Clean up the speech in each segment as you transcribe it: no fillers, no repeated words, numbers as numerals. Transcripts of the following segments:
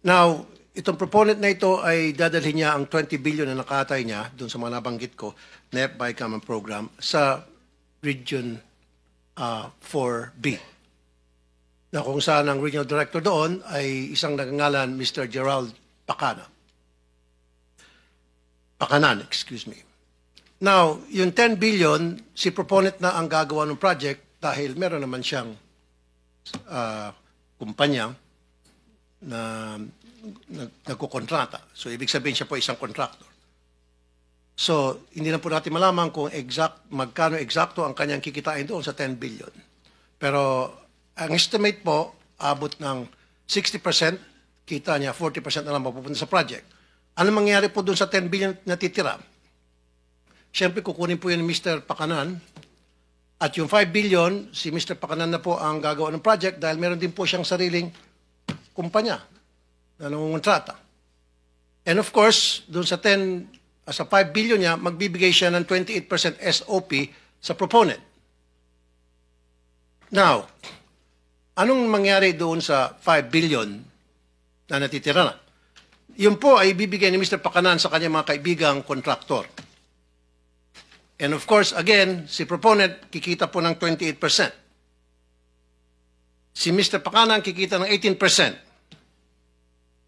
Now, itong proponent na ito ay dadalhin niya ang 20 billion na nakatay niya doon sa mga nabanggit ko, NEP by Common Program, sa Region 4B. Na kung saan ang regional director doon ay isang nagngangalan Mr. Gerald Pakanan, excuse me. Now, yung 10 billion, si proponent na ang gagawa ng project dahil meron naman siyang kumpanya na nagkukontrata. So, ibig sabihin siya po isang contractor. So, hindi na po natin malaman kung magkano eksakto ang kanyang kikitain doon sa 10 billion. Pero, ang estimate po, abot ng 60%, kita niya, 40% na lang mapupunta sa project. Ano mangyayari po doon sa 10 billion na titira? Siyempre, kukunin po yun ni Mr. Pakanan. At yung 5 billion, si Mr. Pakanan na po ang gagawa ng project dahil meron din po siyang sariling kumpanya na nangungontrata. And of course, doon sa 5 billion niya, magbibigay siya ng 28% SOP sa proponent. Now, anong mangyari doon sa 5 billion na natitira na? Yun po ay bibigay ni Mr. Pakanan sa kanyang mga kaibigang kontraktor. And of course, again, si proponent kikita po ng 28%. Si Mr. Pakanan kikita ng 18%.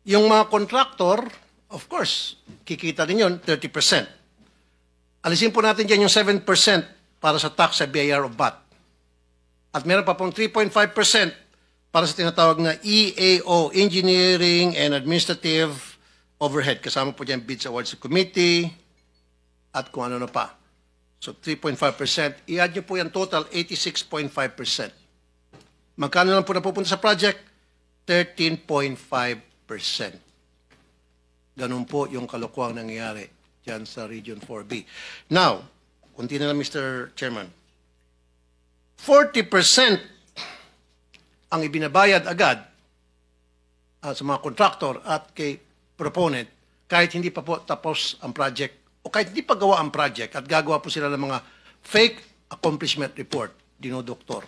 Yung mga kontraktor, of course, kikita din yun 30%. Alisin po natin dyan yung 7% para sa tax sa BIR of VAT. At meron pa pong 3.5% para sa tinatawag na EAO, Engineering and Administrative Overhead. Kasama po dyan bids awards committee at kung ano na pa. So 3.5%. I-add nyo po yan total, 86.5%. Magkano lang po napupunta sa project? 13.5%. Ganun po yung kalokohang nangyayari dyan sa Region 4B. Now, kunti na lang Mr. Chairman. 40% ang ibinabayad agad sa mga contractor at kay proponent kahit hindi pa po tapos ang project o kahit hindi pa gawa ang project at gagawa po sila ng mga fake accomplishment report, dinodoktor.